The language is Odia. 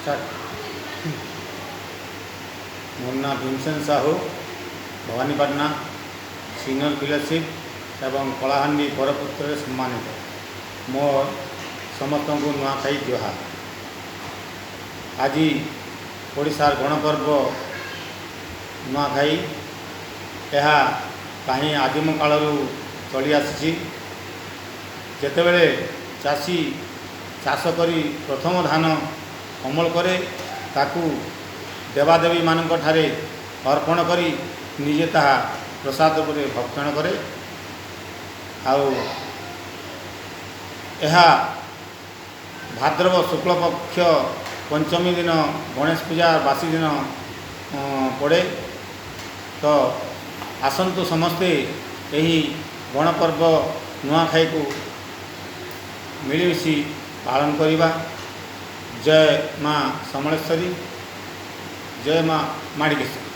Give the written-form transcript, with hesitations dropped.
ଷ୍ଟାର୍ଟ। ମୋ ନାଁ ଭୀମସେନ ସାହୁ, ଭବାନୀପାଟଣା, ସିନିୟର ଫେଲୋସିପ୍ ଏବଂ କଳାହାଣ୍ଡି ବରପୁତ୍ରରେ ସମ୍ମାନିତ। ମୋ ସମସ୍ତଙ୍କୁ ନୂଆଖାଇ ଜୁହାର। ଆଜି ଓଡ଼ିଶାର ଗଣପର୍ବ ନୂଆଖାଇ। ଏହା କାହିଁ ଆଦିମ କାଳରୁ ଚଳି ଆସିଛି। ଯେତେବେଳେ ଚାଷୀ ଚାଷ କରି ପ୍ରଥମ ଧାନ ଅମଳ କରେ, ତାକୁ ଦେବାଦେବୀମାନଙ୍କ ଠାରେ ଅର୍ପଣ କରି ନିଜେ ତାହା ପ୍ରସାଦ ରୂପରେ ଭକ୍ଷଣ କରେ। ଆଉ ଏହା ଭାଦ୍ରବ ଶୁକ୍ଳପକ୍ଷ ପଞ୍ଚମୀ ଦିନ, ଗଣେଶ ପୂଜା ବାସି ଦିନ ପଡ଼େ। ତ ଆସନ୍ତୁ ସମସ୍ତେ ଏହି ଗଣପର୍ବ ନୂଆଖାଇକୁ ମିଳିମିଶି ପାଳନ କରିବା। ଜୟ ମା ସମଲେଶ୍ୱରୀ, ଜୟ ମା ମାଣିକେଶ୍ୱରୀ।